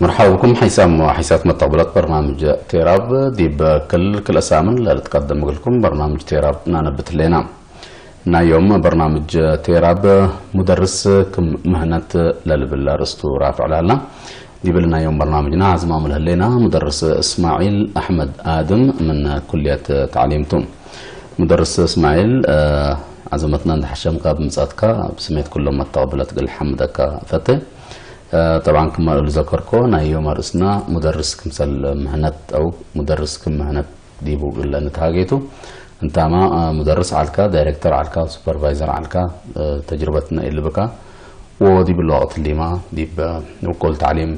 مرحبا بكم حيسام وحيسات متقبلات برنامج تيراب ديب كل كل أسامن للتقدم لكم برنامج تيراب نانبت لنا. نايوم برنامج تيراب مدرس كم مهنة للبلا رستو رافع لهلا. ديبلنا يوم برنامجنا عزمام الهلينا مدرس إسماعيل أحمد آدم من كلية تعليمتم. مدرس إسماعيل، آه، عزمتنا عند حشام كاب مساتكا بسميت كلهم متقبلات قل حمدك فتي. طبعا كما ذكركو نايو مرسنا مدرس كمسل مهنت أو مدرس كم مهنت ديبو إلا نتهاجيتو. انتما مدرس عالكا دايركتور عالكا سوبرفايزر عالكا تجربتنا اللي بكا ودي بالوقت اللي ما دي بوكول تعليم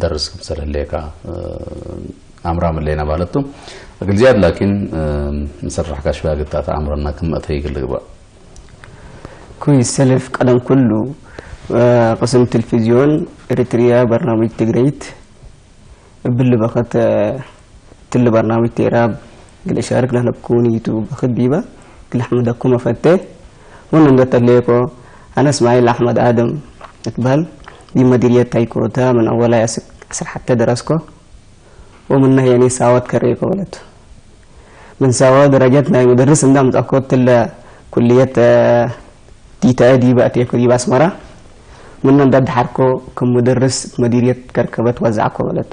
درس كمسل الليكا أمرام اللينا بالتو. أقل زياد لكن مسرح كشفا قد أمرنا كم أتهيق اللي بقى. ኩይ ሰልፍ ቀደም ኩሉ ቅስም ቴሌቪዝዮን ኤሪትሪያ በርናምጅ ትግረይት እብል በኸት ትል በርናምጅ ቴራብ ግል ሻርክ ለህለብኩን ይቱ በኸት ዲባ ግል ኣሕመደኩም ኣፈቴ ውን እንደ ተሌኮ ኣነ እስማኤል ኣሕመድ ኣደም እትበሃል ዲብ መዲርየት ታይኮታ ምን ኣወላይ ኣስር ሓተ ደረስኮ። ومنه يعني ساوات كريكو بلد من ساوات درجات ناي مدرس عندهم تأكد تلا كلية تيتا دي بأتيكو دي بأسمرة من ندد حركو كم مدرس مديرية كركبت وزعكو بلد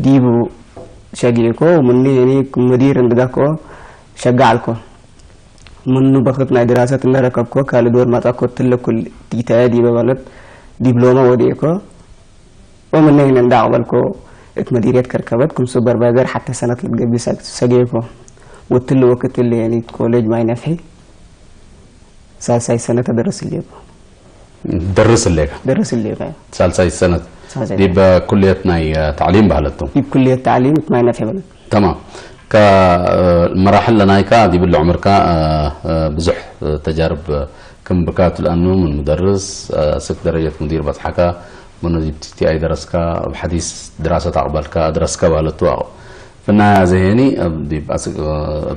ديبو شاقيكو ومني يعني كم مدير عندكو شقالكو منو بخت ناي دراسة نركبكو كالدور ما تأكد تلا كل تيتا دي ببلد دبلومة وديكو ومن هنا ندعو بالكو ات مديرية كركبت كم سوبرفايزر حتى سنة لتقبي ساق- ساقيكو وتل وقت اللي يعني كوليج ماي نفحي سالساي سنة درس الليكو درس الليكا درس الليكو سالساي السنة سالساي. دي بكلية ناي تعليم بهلتو يب كلية تعليم ماي نفحي بلد تمام. كمراحل لنايكا دي بالعمر كا بزح تجارب كم بكات لأنه من مدرس سك درجة مدير بس حكا من دي بتي أي درسكا بحديث دراسة أقبلكا درسكا بالتو فنا زهني دي بس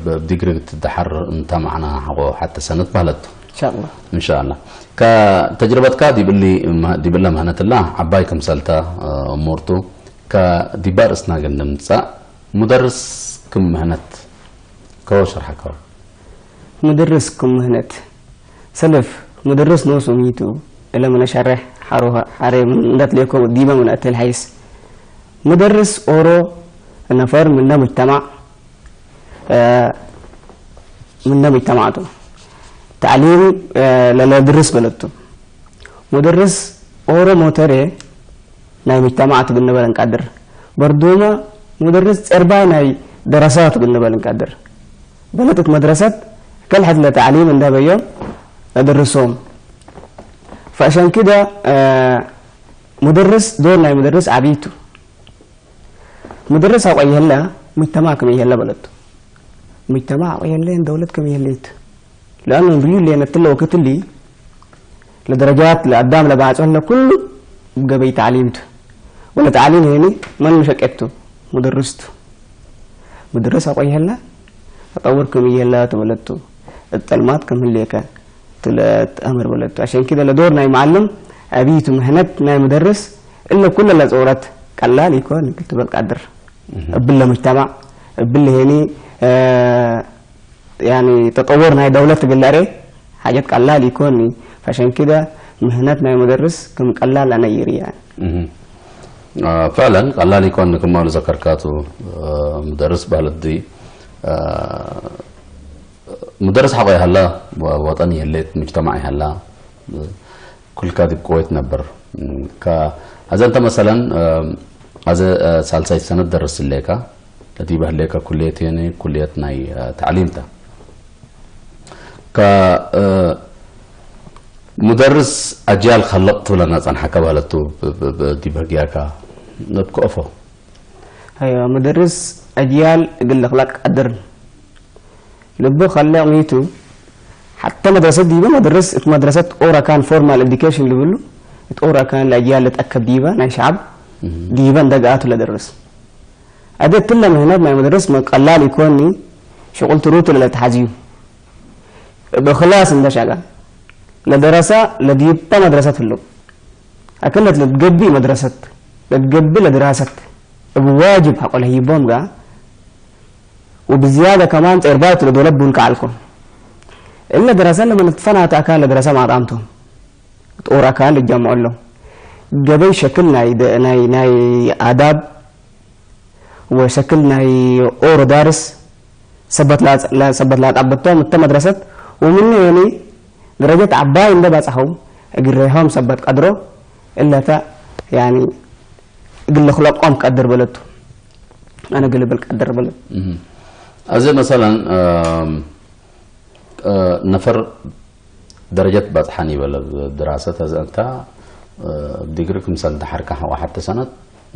بديجري تدحر انت معنا حقو حتى سنة بهلتو إن شاء الله إن شاء الله. كتجربتك دي باللي دي بالله مهنة الله عباي كم سالتا أمورتو كدي بارسنا قندم تسا مدرس كم مهنة كو شرحك مدرس كم مهنة سلف مدرس نوسو ميتو إلا من شرح حروها حري من دات ليكو ديما من أتل حيس مدرس أورو نفر من مجتمع من مجتمعاتو تعليم للا درس بلدتو مدرس أورو موتري ناي مجتمعات بالنبال نقدر بردوما مدرس أربعة ناي دراسات بالنبال نقدر بلدت مدرسة كل حد لتعليم عندها بيوم ندرسهم فعشان كده مدرس دور ناي مدرس عبيتو مدرس أو أيهلا مجتمع كم أيهلا بلد مجتمع أو أيهلا دولة كم أيهليت لأنه بيقول لي أنا تلو كتلي لدرجات لقدام لبعض أنه كل قبي تعليمته ولا تعليم هني من مشكلته مدرسته مدرس أو أيهلا أطور كم أيهلا تولدته التلمات كم هليك تلت أمر بلدته عشان كده لدور ناي معلم أبيت مهنة ناي مدرس إلا كل اللي صورت قلال يكون قلت بالقدر እብል ለሙጅተማዕ እብል ለሄኒ ያኒ ተጠወር ናይ ደውለት እብል ለሬ ሓጀት ቀላል ይኮኒ ፈሸን ክደ ምህነት ናይ ሙደርስ ክም ቀላል ኣነ ይርያ فعلا ቀላል ይኮን ክማሉ ዘከርካቱ ሙደርስ ባህል ዲ ሙደርስ ሓቆ ይሃላ ወጠን የሌት ሙጅተማዕ ይሃላ ኩልካ ዲብ ኩወይት ነብር። ከ-፣ ኣዘ እንተ መሰለን፣ ኣዘ ሳልሳይ ሰነት ደረስ እሌካ፣ እቲ በህሌካ ኩልየት የኔ ኩልየት ናይ ተዕሊምታ። ከ-፣ ሙደርስ ኣጅያል ከልቕ ትብለና ጸንሓካ ባህለቱ ብ-፣ ብ-፣ ብ-፣ ዲብ ህግያካ ነብክኦፎ። ኣይዋ፣ ሙደርስ ኣጅያል እግል ለኽላቅ ቀድር። ልቡ ከለ ሚቱ ሓተ መድረሰት ዲበ መድረስ እት መድረሰት ኦር ኣካን ፎርማል ኤዱኬሽን ልብሉ እት ኦር ኣካን ለአጅያል ልትአከብ ዲበ ናይ ሸዓብ ዲበ እንደ ገኣቱ ለደርስ። ኣደ ትለ ምህነት ናይ መድረስ ቀላል ኢኮኒ ሽቁል ትሩቱ ለለትሓዝዩ። እብ እኽላስ እንደ ሸጋ ለደረሳ ለዲባ መድረሰት ህሎ። ኣክለት ለትገቢ መድረሰት ለትገብእ ለድራሰት እብ ዋጅብ ሐቆ ለህይቦም ጋ፣ ወብዝያደ ከማን ጼርባቱ ለዶለቡን ከዐልኮ። እለ ደረሰ ለመ ንትፈናተ አካል ለደረሰ ማጣምቶም። ጦር አካል ልጀምዖ ሎ። ገበይ ሸክል ናይ ደ-፣ ናይ፣ ናይ አዳብ ወሸክል ናይ ኦሮ ዳርስ ሰበት ላ-፣ ላ-፣ ሰበት ላጣበቶም እተ መድረሰት ወምኑ የኒ ደረጀት ዓባይ እንደ ባጽሐው እግሬሆም ሰበት ቀድሮ እለተ ያኒ እግል ልኽለቆም ቀድር በለቱ። አነ ግልብል ቀድር በለቱ። እህ። አዜ መሰለን፣ እም፣ እ፣ ነፈር ደረጀት ባጽሓን ይበለ ድራሰት፣ እዚ እንታ፣ እ፣ ዲግሪ ክምሰል ደሓርካ ወሓተ ሰነት፣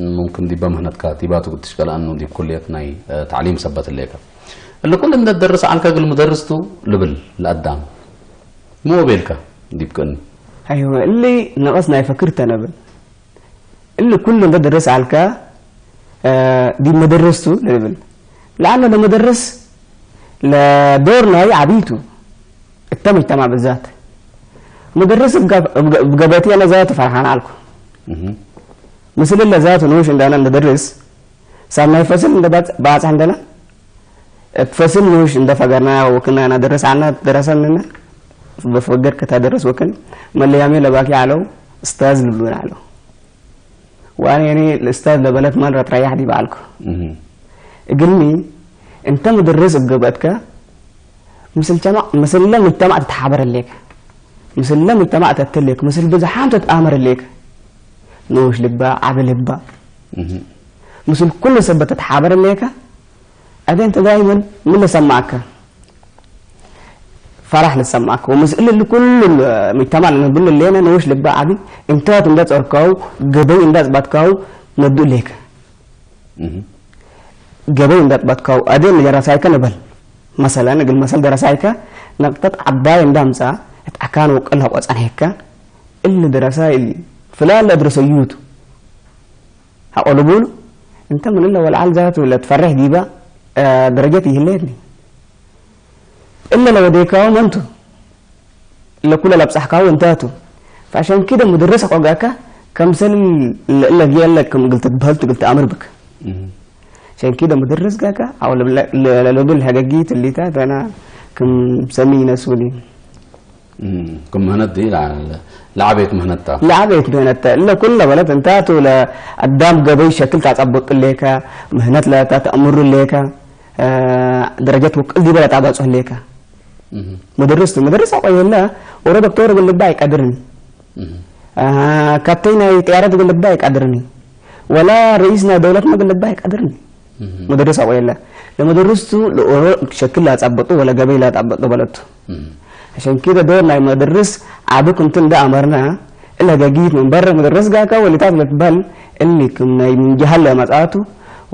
ሙምክን ዲበ ምህነትካ ቲባቱ ክትሽቀል ኣኑ ዲብ ኩልየት ናይ፣ እ፣ ታዕሊም ሰበት እሌከ። እሊ ኩሉ እንደ ደርስ ዓልከ እግል ምደርስቱ ልብል ለአዳም። ምወ ቤልከ ዲብ ቅኒ። አይወ፣ እሊ ነቐስ ናይ ፈክር ተነብል። እሊ ኩሉ እንደ ደርስ ዓልከ፣ እ፣ ዲብ መደረስቱ ልብል። ለአነ ለመደረስ ለዶር ናይ ዓቢቱ እተ መጅተማዕ ብዛት። መደረስ ብገ-፣ ብገ-፣ ብገበቲ አነ ዛቱ ፈርሓን ዓልኩ። እህ። ምስል ለዛቱ ንኡሽ እንደና እንደደርስ፣ ሳብ ናይ ፈስል እንደ ባጽ-፣ ባጽሕ እንደና፣ እብ ፈስል ንኡሽ እንደ ፈገርና ወክና እና ደረስ ዓና ደረሰ ምንና፣ በፈገር ከታ ደረስ ወክን፣ መለያሜ ለባኪ ዓለው፣ እስታዝ ልብሉን ዓለው። ወአነ የኔ ለእስታዝ ለበለት መን ረትረያሕ ዲብ ዓልኩ። እህ። እግልኒ፣ እንተ ምድርስ እብ ገብአትከ፣ ምስል ጀማ-፣ ምስለ ሙጅተማዕ ትትሓበር እሌከ። ምስለ ሙጅተማዕ ተትሌክ፣ ምስል ብዝሓም ተትአመር እሌከ። ንኡሽ ልባ፣ ዓቢ ልባ። እህ። ምስል ኩሉ ሰብ ተትሓበር እሌከ። አደ እንተ ዳይመን ምን ለሰማዕከ? ፈራሕ ለሰማዕከ። ወምስል እሊ ኩሉ ሙጅተማዕ ለነብሉ እሌነ ንኡሽ ልባ ዓቢ፣ እንታት እንደ ጸርካው፣ ገበይ እንደ ጽባትካው ነዱ እሌከ። እህ። ገበይ እንደ ጽባትካው፣ አደ ንደረሳይከ ንበል። መሰለን፣ እግል መሰል ደረሳይከ፣ ነቅጠት ዓባይ እንደ አምጻ፣ እት አካን ወቅል ሐቆ ጸንሔከ፣ እሊ ደረሳይ እሊ፣ ፍላን ለድረሰዩቱ። ሐቆ ልቡሉ፣ እንተ ምን እለ ወልዓል ዛቱ ለትፈርሕ ዲባ፣ አ፣ ደረጀት ይህሌትኒ። እለ ለወዴካው መንቱ፣ ለኩለ ለብጻሕካው እንታቱ። ፈዐሸን ኪደ ሙድርስ ሐቆ ጋካ፣ ከምሰል ለ-፣ ለጊየለ ክም እግል ትትበህልቱ እግል ተአምር ብክ። እህ። ሸን ኪደ ሙድርስ ጋካ፣ አው ለብለ-፣ ለ-፣ ለልብል ሐገጊት እሊታ፣ ተና ክም ሰሚ ይነሱኒ። እም፣ ክም ምህነት ዲ ለዓል-፣ ለዓቤት ምህነታ። ለዓቤት ምህነታ። እለ ኩለ በለት እንታቱ ለአዳም ገበይ ሸክል ታጸብጥ ሌከ፣ ምህነት ለታተአምሩ ሌከ፣ አ፣ ደረጀት ውቅል ዲበ ለታባጽሑ ሌከ። እህ። መደርስ ቱ፣ መደርስ አቆየለ፣ ኦሮ ዶክተር እግል ልባ አይቀድርኒ። እህ። አ፣ ካፕቴን ናይ ጥያረት እግል ልባ አይቀድርኒ። ወላ ረኢስ ናይ ደውለት መግል ልባ አይቀድርኒ። እህ። መደርስ አቆየለ። ለመደርስ ቱ፣ ለኦሮ ሸክል ላጻበጡ ወለ ገበይ ላጣበጡ በለቱ። እህ። عشان كده دور ናይ መደርስ ዓቢ ክምቲ እንደ አመርና፣ እለ ገጊት ምን በረ መደርስ ጋካ ወሊታት ለትበል፣ እሊ ክም ናይ ምን ጀሃል ለመጻቱ፣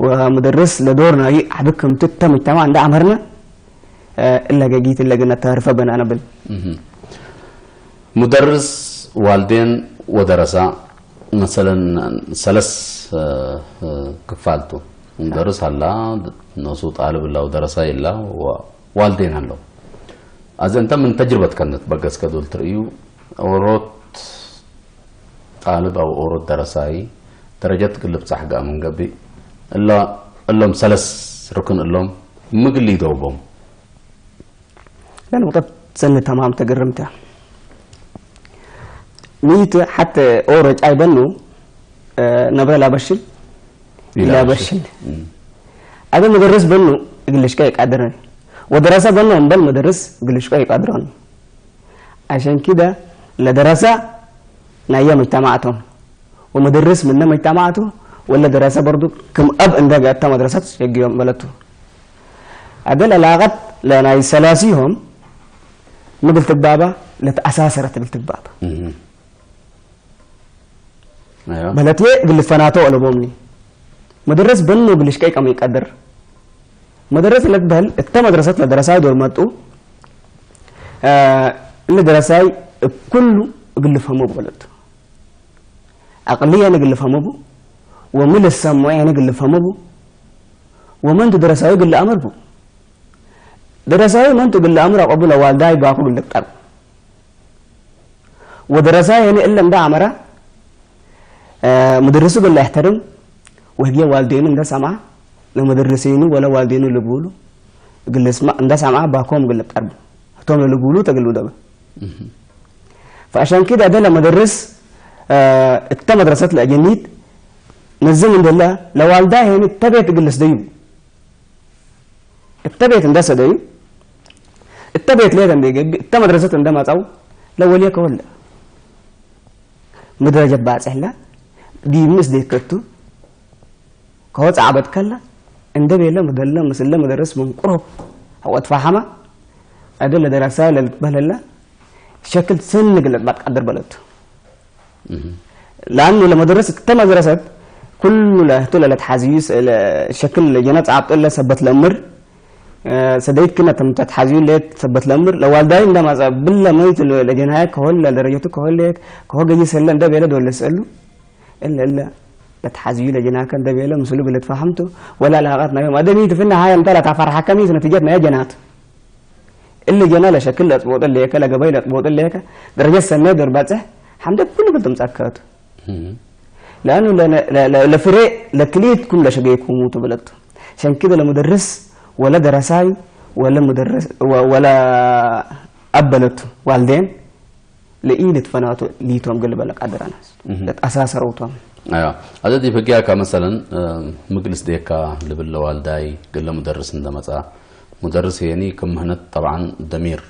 ወመደርስ ለዶር ናይ ዓቢ ክምቲ ተምጅተማ እንደ አመርና፣ እ፣ እለ ገጊት እለ ግነ ተርፈ በን አነብል። እህ። ሙደርስ ዋልዴን ወደረሳ መሰለን ሰለስ፣ እ፣ እ፣ ክፋልቱ። ሙደርስ አላ፣ ነሱ ጣልብ እላ ወደረሳ ይላ ወ-፣ ዋልዴን አለው። አዘ እንተ ምን ተጅርበት ከነት በገስ ከዶል ትርእዩ ኦሮት ጣልብ አው ኦሮት ደረሳይ ደረጀት ግልብ ጻሕጋ ምን ገቢ እላ እሎም ሰለስ ርክን እሎም ምግል ይደውቦም። ለንቁጠት ሰኒ ተማም ተገርምተ። ሚት ሐተ ኦሮ ጫይ በኑ፣ እ፣ ነብረ ላበሽል፣ ላበሽል። ላበሽል። እም። አበ መደርስ በኑ እግልሽቀ ይቃድረን። ወደረሰ በኑ እምበል መደርስ እግልሽቀ ይቃድረን። عشان كده ለደረሰ ናየ መጅተማዕቶም። ወመደርስ ምነ መጅተማዕቱ ወለ ደረሰ በርዱ ክም አብ እንደ ገአተ መድረሰት ሸግዮም በለቱ። አደ ለላቀት ለናይ ሰላሲሆም ምግል ትግባባ ለተአሳሰረት እግል ትግባባ። እህ። አይዋ። በለትዬ እግል ፈናቶ አለቦምኒ። መደረስ በኖ እግል ሽቀይ ቀመ ይቀድር። መደረስ ለትበህል እተ መድረሰት ለደረሳይ ዶር መጡ። አ፣ እለ ደረሳይ እብ ኩሉ እግል ፈህሞ በለቱ። አቅልየን እግል ፈህሞ ቡ፣ ወምን ለሰምዖ የን እግል ፈህሞ ቡ፣ ወመንቱ ደረሳዊ እግል አመር ቡ። ደረሳዊ መንቱ እግል አምር አቆቡ ለዋልዳይ ባኩ እግል ልቅጠር። ወደረሳይ የን እለ እንዳ አመራ፣ مدرسه قال له احترم، وهي والدينه እንደሰማ ለመደረሰይኑ ወለ ዋልዴኑ ልብሉ ግልስማ እንደሰማ ባኮም ግል ጠርቡ እቶም ለልብሉ ተግሉ ደበ ፈአሻን ኪዳ ደለ መደርስ እተ መድረሰት ለአጀኒት ነዝም እንደለ ለዋልዳ ሄን እተ ቤት ግልስ ደዩ እተ ቤት እንደሰደዩ እተ ቤት ሌት እንደገቢ እተ መድረሰት እንደማጻው ለወልየ ከወለ ምድረጀት ባጽሕላ ዲምስ ደከቱ ከወጽ ዓበድ ከላ እንደ ቤለ ምደለ ምስለ መደረስ መንቁሮ ወጥፋ ሐማ አደለ ደረሳ ለልትበለላ ሸክል ስን ግለት ባትቀድር በለቱ ለአኑ ለመደረስ እተ መድረሰት ኩሉ ለህቱ ለለትሓዝዩ ሸክል ለጀና ጻብጦ ለሰበት ለምር ሰደይት ክነ ተምተት ሓዝዩ ሌት ሰበት ለምር ለዋልዳይ እንደ ማጻ ብለ መይት ለጀናያ ከሆል ለደረጀቱ ከሆል ሌት ከሆ ገጂ ሰለ እንደ ቤለ ዶለ ስእሉ እለ እለ ለትሓዝዩ ለጀናከ እንደ ቤለ ምስሉ ግለት ፈሐምቱ ወላ ለሃቃት ናዮም አደሚ ትፍና ሃያ እንተ ለታፈርሓከሚ ነትጀት ናያ ጀናት እለ ጀና ለሸክል ለጥቦጥ ሌከ ለገበይ ለጥቦጥ ሌከ ደረጀት ሰናይ ዶር ባጽሕ ሐምደ ኩሉ ግል ትምጻከቱ ለአኑ ለፍሬ ለክሊትኩም ለሸገይኩሙ ትብለቱ ሸንኪ ለሙደርስ ወለ ደረሳይ ወለ ሙደርስ ወለ አበለቱ ዋልዴን ለኢ ልትፈናቱ ሊቶም ግል በለ ቃድራናስ ለጣሳሰረውቶም أيوة. هذا دي بقى مثلا مجلس ديكا لبل والداي قال له مدرس عندما مدرس يعني كم هنا طبعا ضمير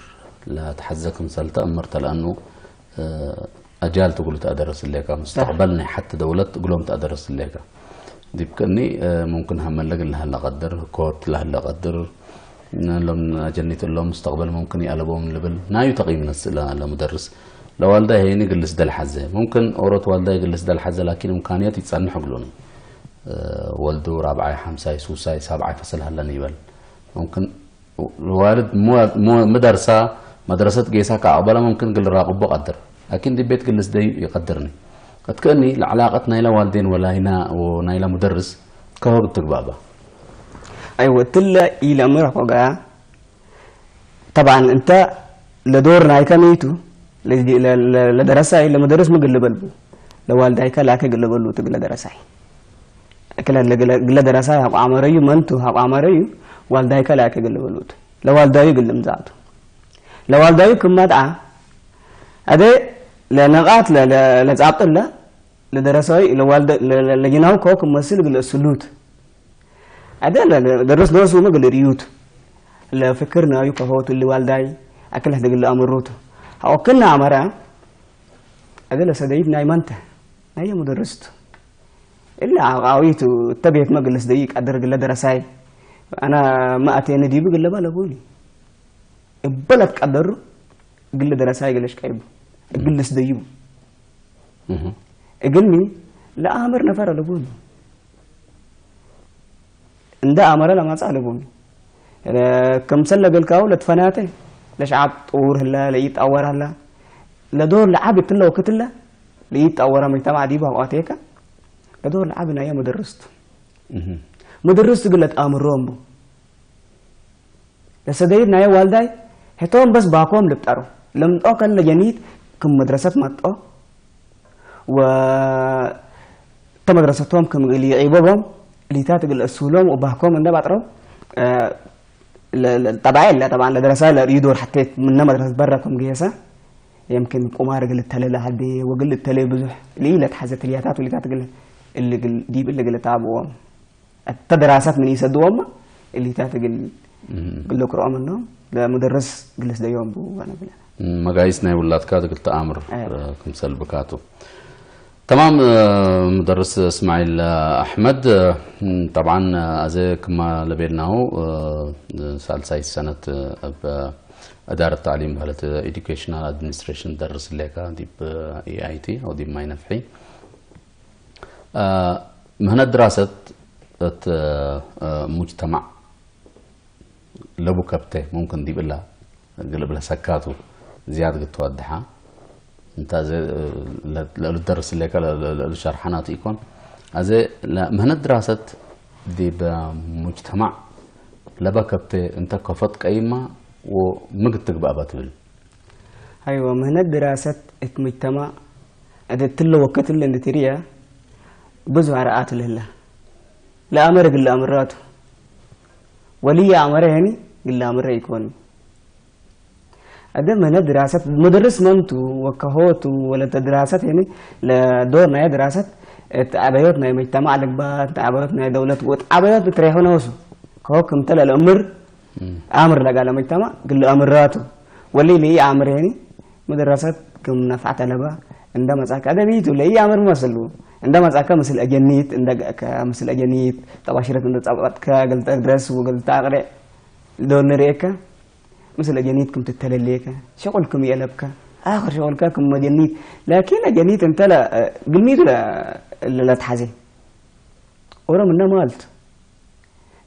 لا تحزكم سلت أمرت لأنه أجال تقول تأدرس لك مستقبلنا حتى دولة قلهم تأدرس لك دي بكني ممكن هم لقل هلا قدر كوت لهلا قدر لم جنيت لهم مستقبل ممكن يقلبهم لبل نايو تقييم نس لمدرس لوالده هيني قلس دل حزه ممكن أورت والده قلس دل حزه لكن إمكانيات يتصنح قلوني ወልዱ ራብዓይ ሓምሳይ ሱሳይ ሳብዓይ ፈሰል ሃለኒ ይበል ممكن ዋልድ ምደርሳ መድረሰት ጌሳ ከኣቕበላ ممكن ግል ራቕቦ ቀድር ላኪን ዲ ቤት ግልስ ደዩ ይቀድርኒ እትክእኒ ለዕላቀት ናይላ ዋልዴን ወላይና ናይላ ሙደርስ ከሆግ ትግባባ ኣይወ ትለ ኢለምር ሆጋ طبعا እንተ ለዶር ናይከ መይቱ ለደረሳይ ለመደረስ ምግል በልቡ ለዋልዳይከ ላከ ግል በሉ ትግለ ደረሳይ ግለ ደረሳ ሀቋ አመረዩ መንቱ ሀቋ አመረዩ ዋልዳይ ከላከ ግል በሉት ለዋልዳዩ ግል ምዛቱ ለዋልዳዩ ክመጣ አደ ለነቃት ለጻብጥለ ለደረሳዊ ለዋልደ ለጅናው ከው ክመስል ግል እሱሉት አደ ደረስ ደሱ ምግል ሪዩት ለፍክር ናዩ ከሆት ልዋልዳይ አክለህ ደግል አምሩት ሀወክና አመራ አደ ለሰደይት ናይ መንተ ናይ ሙደርስቱ إلا عاويتو تبيت مجلس دقيق قدر قلة درساي أنا ما أتيني ديبو قلة بلا بوني البلد قدر قلة درساي قلش كايبو قلس ديبو قلني لا أمر نفر لبوني እንደ አመረ ለማጻ ለቦሚ ከምሰለ ገልካው ለትፈናተ ለሽዓብ ጥውር ህላ ለይጣወር ህላ ለዶር ለዓብ ትለ ወክትለ ለይጣወራ መጅተማዕ ዲቡ አቋቴካ ለዶር ለዓብ ናየ መደርስቱ መደርስቱ ግለት አምሮም ለሰደይድ ናየ ዋልዳይ ህቶም በስ ባኮም ልብጠሩ ለምጦ ከለ ጀኒት ክም መድረሰት መጦ ወተመድረሰቶም ክም እሊ ዒቦቦም እሊታት እግል እሱሎም ወባህኮም እንደ ባጥረው ጠባይ ለ ጠባን ለደረሳ ለሪዶር ሐቴት ምነ መድረሰት በረኩም ገየሰ يمكن ቁማር እግል እተለ ለሀልቤ ወግል እተለ ብዙሕ ልኢለት ሐዘ ትልያታት ወሊታት እግል ዲብ እልግል ታብዎም እተ ደራሳት ምን ይሰድዎም እሊታት እግል ግሎ ክርኦም ነው ለሙደርስ ግልስ ደዮም ብዋነ ብለ መጋይስ ናይ ውላድካ ትግል ተኣምር ክምሰል ብካቱ تمام مدرس اسماعيل احمد طبعا ازي كما لبيلناو ሳልሳይ ሰነት اداره التعليم ማለት educational administration درس لك دي اي اي تي او دي ماي نفحي ምህነት ድራሰት እት ሙጅተማዕ ለቡ ከብተ ሙምክን ዲብላ ግልብለ ሰካቱ ዝያድ ግትወድሓ እንታ ለእሉ ደርስ ሌከ ለእሉ ሸርሓናት ኢኮን ኣዘ ምህነት ድራሰት ዲብ ሙጅተማዕ ለበ ከብተ እንተ ከፈት ቀይማ ወምግት ትግባእ በትብል أيوة مهنة دراسة المجتمع أدت له وقت اللي نتريا ብዙ ኣርኣት ልህላ ለኣመረ ግለ ኣምራቱ ወልየ ኣመረ ሄኒ ግለ ኣምረ ይኮን። ኣደ መነ ድራሰት መደርስ መንቱ ወከሆቱ ወለተ ድራሰት ሄኒ ለዶር ናይ ድራሰት እት ኣበዮት ናይ መጅተማዕ ልግባት እት ኣበዮት ናይ ደውለት ወጥ ኣበዮት ትሬሆነሱ ከሆ ክምተ ለለእምር ኣምር ለጋለ መጅተማዕ ግለ ኣምራቱ ወሊ ልይ ኣምር ሄኒ መደረሰት ክም ነፍዓ ተለባ እንደ መጻካ ደቢቱ ለይ ኣምር መስሉ እንደ መጻካ ምስል ኣጀኒት እንደ ገእካ ምስል ኣጀኒት ጠባሽረት እንደ ጻባጥካ ገልጠ ድረስ ወገልጠ ኣቅሬ ዶር ንርእካ ምስል ኣጀኒት ክም ትተለሌካ ሸቁል ክም የለብካ ኣኽር ሸቁልካ ክም መጀኒት ላኪን ኣጀኒት እንተ ግልሚቱ ለተሓዜ ኦሮም እነ ማልት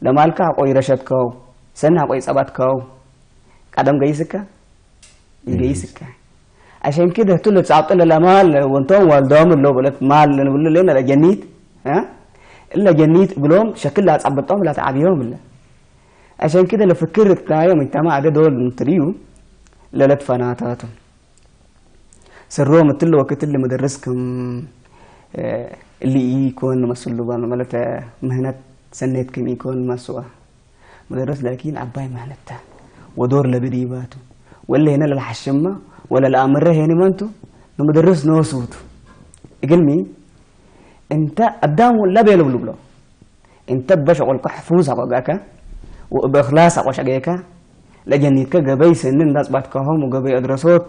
ለማልካ ቆይ ረሸትከው ሰና ቆይ ጸባትከው ቀደም ገይስካ ይገይስካ عشان كده تلت عبد الله مال وانتم والدوم اللي بلت مال نقول له لنا جنيت ها الا جنيت بلوم شكل لا تعبطهم لا تعبيهم الا عشان كده لفكرت تايا مجتمع ده دول نتريو للا تفناتاتهم سرهم تل وقت اللي مدرسكم اللي يكون مسؤول بان مالت مهنة سنتكم يكون مسؤول مدرس لكن عباي مهنته ودور لبديباته ولا هنا للحشمة ولا الأمر هنا منتو المدرس نوسوت قلمي انت قدام ولا بيلو بلو بلو انت بشغل كحفوز حقوقك وبإخلاص حقوش حقيقة لجنيتك قبي سنن داس باتكهم وقبي أدرسوت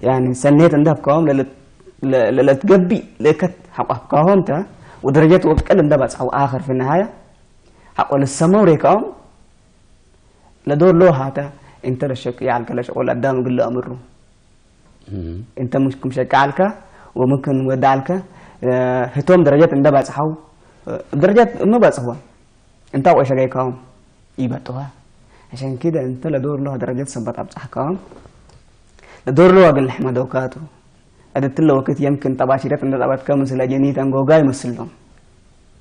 يعني سنيت اندبكهم للت للتقبي لكت حقوقهم تا ودرجات وقل اندبس أو آخر في النهاية حقول السماء وريكهم ለዶር ሎ ሃተ እንተ ለሸቅ ያልከ ለሸቆል ኣዳም ግለ ኣምሩ እንተ ምሽኩም ሸቃልከ ወምክን ወዳልከ ህቶም ደረጀት እንደ ባጽሐው ደረጀት እምባጽሕዋ እንታ ቆይ ሸጋይካዎም ይበጥዋ عشان كده انت لدور له درجات سبت ابصحكم لدور له اقل حمدوكاتو أدت له وقت يمكن تباشيرات عند تبات كم سلا جنيت أنجوجا يمثلهم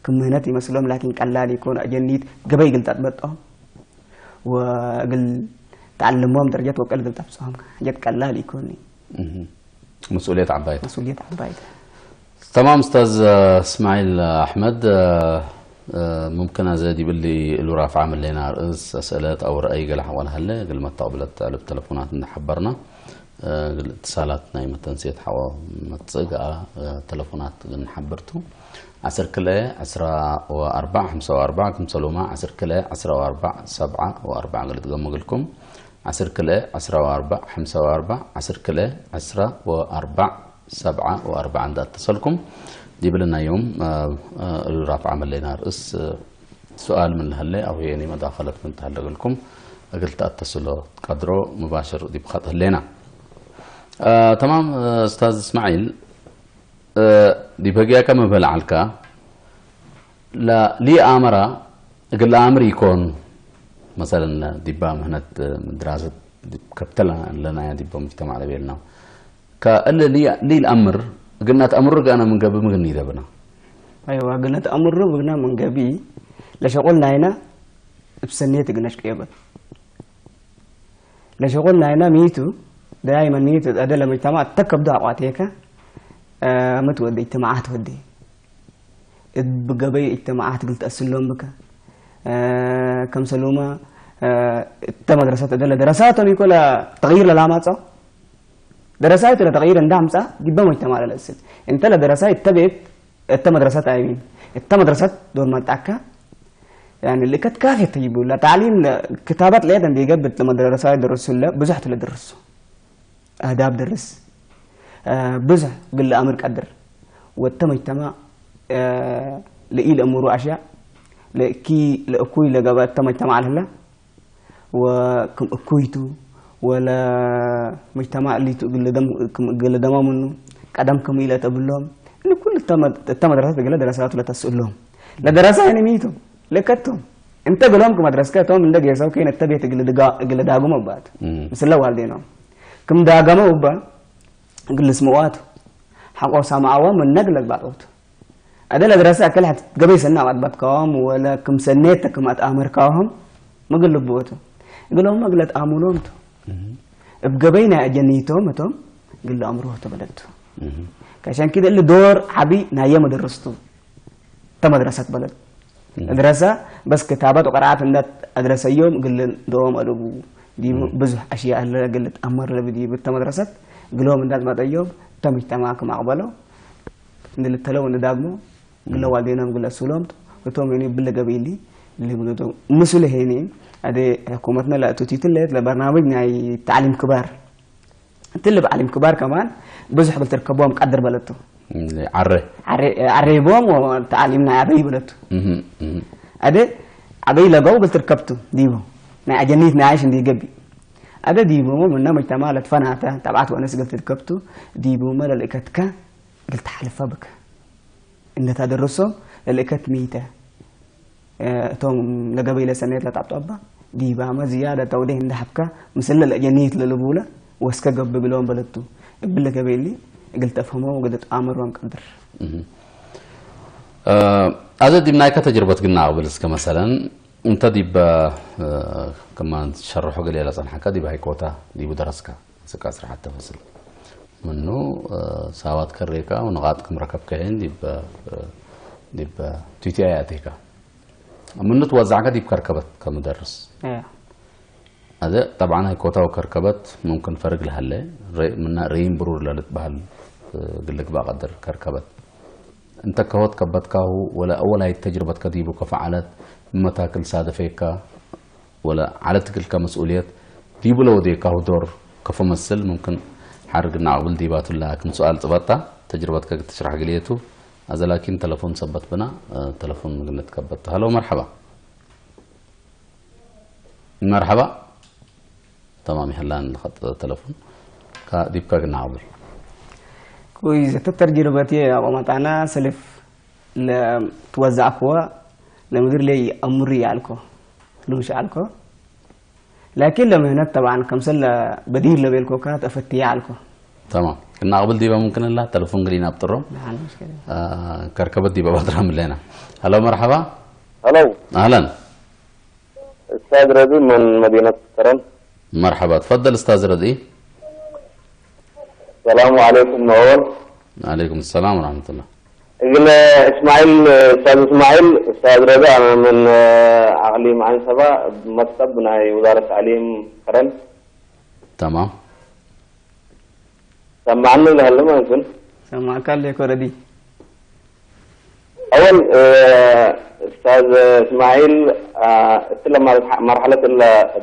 كم مهنات يمثلهم لكن قلال يكون أجنيت قبي قلت أتبطهم وقل تعلمهم درجات وقل قلت أبصهم حاجات قلال يكون مسؤولية عباية مسؤولية عباية تمام أستاذ إسماعيل أحمد ممكن أزيد يبلي الوراف عامل لنا رئيس أسئلة أو رأي قال حوالها لي قال ما تقبلت ألف تلفونات نحبرنا እትሳላት ናይ መተንስየት ሓዋ መጽእ ገኣ ተለፎናት ግን ሓብርቱ ዓሰርተ ክልተ ዕስራ ወኣርባዕ ሓምሳ ወኣርባዕ ክምሰሉማ ዓሰርተ ክልተ ዕስራ ወኣርባዕ ሰብዓ ወኣርባዕ ገለ ትገምግልኩም ዓሰርተ ክልተ ዕስራ ወኣርባዕ ሓምሳ ወኣርባዕ ዓሰርተ ክልተ ዕስራ ወኣርባዕ ሰብዓ ወኣርባዕ እንዳተሰልኩም ዲብልናዮም ራፍዓ መለና ርእስ سؤال من هاللي أو هي مداخلة من تهلقلكم أقلت أتصل قدرو مباشر دي بخط هلينا آه تمام آه أستاذ إسماعيل آه دي بقيا كم بلعلكا لا لي أمرا أقل أمر يكون مثلا دي بام هنا دراسة كبتلا لنا دي بام مجتمع لبيلنا كألا لي لي الأمر قلنا تأمر قانا من قبل مغني دبنا أيوة قلنا تأمر بقنا من قبل لشغل ناينا بسنية قناش قيبت لشغل ناينا ميتو دائما ميتو أدل مجتمع تكب دعواتيك آه متودي اجتماعات ودي ብገበይ እጅተማዓት ግል ተኣስሎም ብከ ከም ሰሉማ እተ መድረሰት እደለ ደረሳቶም ይኮላ ተغይር ለላማጻው ደረሳይ ተለ ተغይር እንዳምጻ ዲበ መጅተማ ለለእስል እንተ ለደረሳይ እተ ቤት እተ መድረሰት ኣይቢን እተ መድረሰት ዶር መጣካ يعني ልእከት ካፊ ተይቡ ለታዕሊም ክታበት ለየት እንዲገብት ለመድረሳይ ደረሱ ለ ብዙሕ ትለ ደረሱ ኣህዳብ ድርስ ብዙሕ ግለ ኣምር ቀድር ወተ መጅተማ ለኢል እምሩ ኣሽያ ለእኪ ለእኩይ ለገበ እተ መጅተማ ኣልህላ ወክም እኩይቱ ወለ መጅተማ እሊቱ ግለ ደማ ምኑ ቀደም ክም ኢለ ተብሎም ንኩል እተ መድረሰት ግለ ደረሳቱ ለተስእሎም ለደረሳ ይንሚቱ ለከቶም እንተ ግሎም ክመድረስከ እቶም እንደ ጌሰው ከይን እተ ቤት ግለ ዳጉመ ባት ምስለ ዋልዴኖም ክም ዳገመ ውባ ግልስ ምዋቱ ሓቆ ሰማዕዎም እነግ ለግባጦቱ ኣደ ለድረሰ ኣከል ሓት ገበይ ሰና ኣባጥባትካዎም ወለ ክም ሰኔተ ክም ኣትኣመርካዎም ምግል ልብኦቱ እግሎም መግለት ኣሙሎም ቱ እብ ገበይ ናይ ኣጀኒቶም እቶም ግል ኣምሮ ተበለቱ ከሸን ኪደ እሊ ዶር ዓቢ ናየ መደረስቱ ተመድረሰት በለት። መድረሰ በስ ክታበት ወቀራኣት እንዳት ኣድረሰዮም ግልን ደኦም ኣደቡ ዲቡ ብዙሕ ኣሽያ ኣለ ግልት ኣመር ለብዲ ብተመድረሰት ግሎም እንዳት ማጠዮም ተምጅተማ ክማቕበሎ እንድልተለው እንዳግሞ ግለ ዋልዴናም ግለ ሱሎም እቶም ሄኒ ብለ ገበይሊ ብለ ብለ ምስሉ ሄኒ ኣደ ሕኩመትና ለእቱ ቲትለት ለበርናምጅ ናይ ተዕሊም ክባር ትልብ ዓሊም ክባር ከማን ብዙሕ ግል ትርከቦም ቀድር በለቱ። ዓረ ዓሬቦም ተዓሊምና ኣበይ በለቱ። ኣደ ኣበይ ለገው ግል ትርከብቱ ዲቡ ናይ ኣጀኒት ናይ ዓይሽ እንዲ ገቢ ኣደ ዲቡ ምና መጅተማ ለትፈናተ ተብዓት ወነስ ግል ትርከብቱ ዲቡ መለልእከትከ ግል ተሓልፋ ብከ እንደታ ደረሶ ለልእከት ሚተ እቶም ለገበይ ለሰነየት ለጣብጦባ ዲባመ ዝያደ ተውዴህ እንዳሐብካ ምስለ ለጀኒት ለልቡለ ወስከ ገብብሎም በለቱ እብል ለገበይሊ እግል ተፍህሞ ወገደ ተኣምሮም ቀድር ኣዘ ዲብ ናይካ ተጅርበት ግና ኣቕብል እስከ መሰለን እንተ ዲበ ከማን ሸርሖ ገለ ለጸንሐካ ዲብ ሃይኮታ ዲቡ ደረስካ ስካ ስርሓት ተፈስል ምኑ ሳባት ከሬካ ንቓጥ ክምረከብ ከሄን ዲብ ዲብ ትዊትያ ያቴካ ምኑ ትወዛዕካ ዲብ ከርከበት ከምደርስ ኣደ ጠብዓን ሃይኮታዊ ከርከበት ሙምክን ፈርግ ለሃለ ምና ርኢም ብሩር ለልትበሃል ግልግባ ቀድር ከርከበት እንተ ከሆት ከበትካሁ ወለ ኣወል ሃይት ተጅርበት ከዲቡ ከፈዓለት ብመታክል ሳደፌካ ወለ ዓለት ግልካ መስኡልየት ዲቡ ለወዴካሁ ዶር ከፈመስል ሙምክን ሓርግ ናዕብል ዲባቱላ ክም ሱኣል ጽበጣ ተጅርበትከ ግትሽራሕ ግልየቱ ኣዘ ላኪን ተለፎን ሰበት ብና ተለፎን ምግነት ከበት ሃሎ መርሐባ መርሐባ ተማም ይሕላን ንኸጥ ተለፎን ዲብካ ግና ዓብል ኩይ ዘተተርጅርበትየ ኣቆመጣና ሰልፍ ለትወዛእክዎ ለምድር ለይ ኣሙሪ ኣልኮ ሉምሽ ኣልኮ ላኪን ለምህነት ጠብዓን ከምሰል በዲር ለቤልኮካ ተፈትያ ኣልኮ تمام እና قبل ديبا ممكن لا تلفون قلينا بطرم ከርከበት ዲባ ባድራ ምለና ሀሎ መርሐባ ሀሎ አህለን استاذ رضي من مدينة كرم مرحبا تفضل استاذ رضي السلام عليكم أول عليكم السلام ورحمة الله እግለ እስማዒል استاذ اسماعيل استاذ رضا أنا من أقليم عنسبة مكتب ናይ وزارة التعليم كرم تمام سمعني لهلا ما يكون ሰማዕካ ኣለኮ ረዲ أول أستاذ اسماعيل እትለ መርሐለት እለ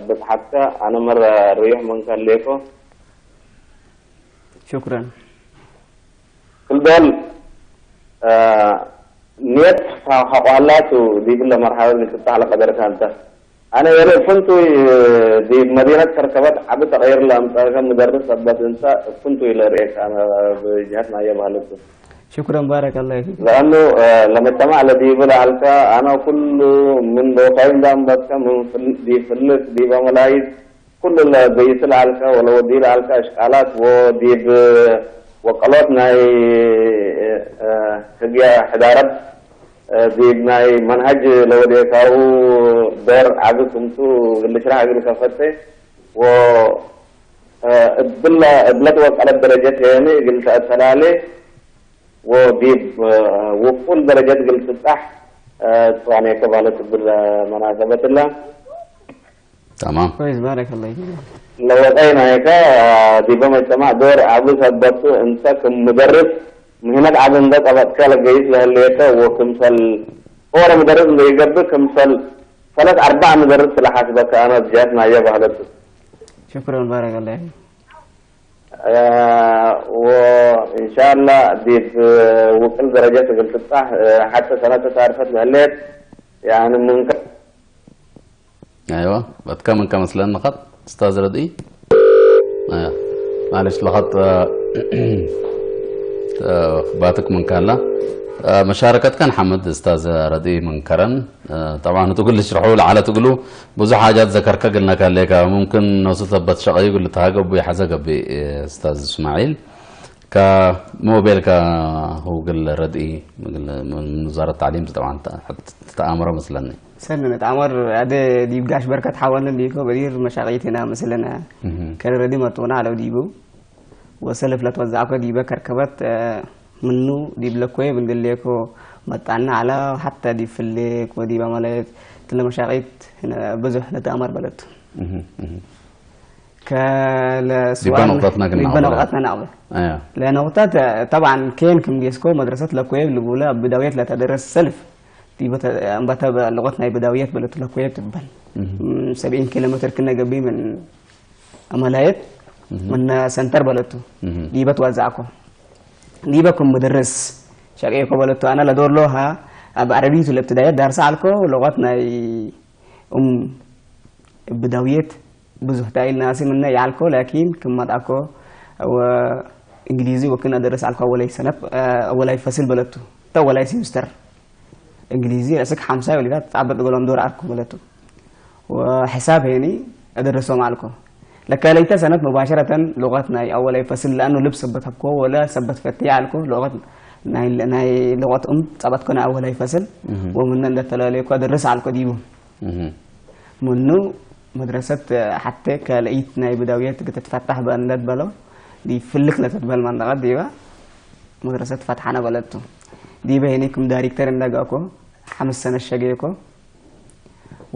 ብጽሓትካ ኣነ መረ ርዩሕ መንካ ኣለኮ شكرا ክልዶል ኔት ካቋላቱ ዲብለ መርሓበት ንክታለ ቀደርካ እንተ ኣነ የለ ፍንቱይ ዲብ መዲነት ከርከበት ዓቢ ተቐይር ለምጻእከ ምደርስ ሰበት እንተ ፍንቱይ ለርእየካ ብጅሃት ናየ ባህለቱ شكرا بارك الله فيك لأنه لمجتمع الذي يبلع لك أنا كل من لو كاين دام بك من دي فلس دي بملايد ኩሉ ገይስ ለኣልካ ወለ ወዲ ለኣልካ እሽቃላት ወዲብ ወቀሎት ናይ ህግያ ሕዳረት ዲብ ናይ መንሃጅ ለወዴካው በር ዓቢ ክምቱ ግልሽራ እግል ከፈተ ወ እብለ እብለት ወቀለት ደረጀት ሄኒ እግል ተአተላሌ ወዲብ ውቁል ደረጀት እግል ትብጻሕ ጽዋኔከ ማለት እብል መናሰበት እላ تمام كويس بارك الله فيك ለወጠይ ናይከ ዲበ መጅተማዕ ዶር ዓቢ ሰበቱ እንተ ክም ምደርስ ምህነት ዓቢ እንደ ጠበጥከ ለገይስ ለህሌከ ወክምሰል ኦረ ምደርስ እንደ ይገብእ ክምሰል ሰለት አርባዕ ምደርስ ስለሓስበከ አነ ብጃት ናየ ባህለቱ شكرا بارك الله فيك وإن شاء الله ዲብ ውቅል ደረጃ ትብል ትብጻሕ ሓተ ሰነተ ታርፈት ለህሌት يعني ምንከ ايوه بتكمل كم مثلا نقط استاذ ردئي ايوه معلش لقط باتك من كان لا مشاركتك نحمد استاذ ردئي من كرن طبعا تقول لي اشرحوا لي على تقولوا ብዙሕ ሓጃት ዘከርከ ግልና ካሌካ ሙምክን ነሱ ተበት ሸቐዩ ግል ተሃገቡ ይሓዘ ገቢ استاذ اسماعيل كموبيل كهو قل ردئي من وزارة التعليم طبعا تتآمر مثلا ሰን ንጣመር ኣደ ዲብ ጋሽ በርከት ሓወልን ዲኮ በዲር መሻቂትና ምስልና ከረረዲ መጡና ኣለው ዲቡ ወሰልፍ ለትወዛዕኮ ዲበ ከርከበት ምኑ ዲብ ለኮየ ብንድሌኮ መጣና على حتى دي في الليك ودي بمليت تلمشاقيت ብዙሕ ንተኣመር በለቱ። እህ፣ እህ። ከለ ዲባ ነቑጣትና ግን ዲባ ናቕበል። ነቑጣትና ናቕበል። ኣያ ለነቑጣት طبعا ኬን ክም ጌስኮ መድረሰት ለኮየብ ልቡለ ብዳውየት ለተደረስ ሰልፍ ዲበ ተ- እምበተ ለቆት ናይ ብዳውየት በለቱ ለኮየብ ትበል። እህ። ም፣ ሰብዒን ኪሎ ሜትር ክነገቢ ምን ኣመላየት እህ። ምን ሰንተር በለቱ። እህ። ዲበት ዋዛዕኮ ዲበ ክም ምድርስ ሸቀየኮ በለቱ። ኣነ ለዶር ሎሃ ኣብ ዓረቢቱ ለብትዳየት ዳርሳ ኣልኮ ለቆት ናይ እም ብዳውየት ብዙሕ ታይል ናሲ ምነ ያልኮ ላኪን ክመጣኮ ወእንግሊዚ ወክን ኣደረስ ኣልኮ ወላይ ሰነፍ ወላይ ፈስል በለቱ። ተ ወላይ ሲምስተር እንግሊዚ እስክ ሓምሳ ወሊታት ጻበጥ ገሎም ዶር ኣርኩ በለቱ። ወሕሳብ ሄኒ ኣደረሶም ኣልኮ ለካለይተ ሰነት ሙባሸረተን ሉቀት ናይ ኣወላይ ፈስል ለኣኑ ልብ ሰበት ሀብኮ ወለ ሰበት ፈትያ ኣልኮ ሉቀት ናይ ናይ ሉቀት እም ጻበጥኮ ናይ ኣወላይ ፈስል እህ። ወምነ እንደተላለየኮ ኣደረስ ኣልኮ ዲቡ እህ። ምኑ መድረሰት ሓተ ካልኢት ናይ ብዳውየት ክትትፈታሕ በእንደት በሎ ዲ ፍልክ ለተትበል መንጠቀት ዲባ መድረሰት ፈትሓና በለቱ። ዲበ ሄኒ ክም ዳይሬክተር እንደጋኮ ሓምስ ሰነ ሸገየኮ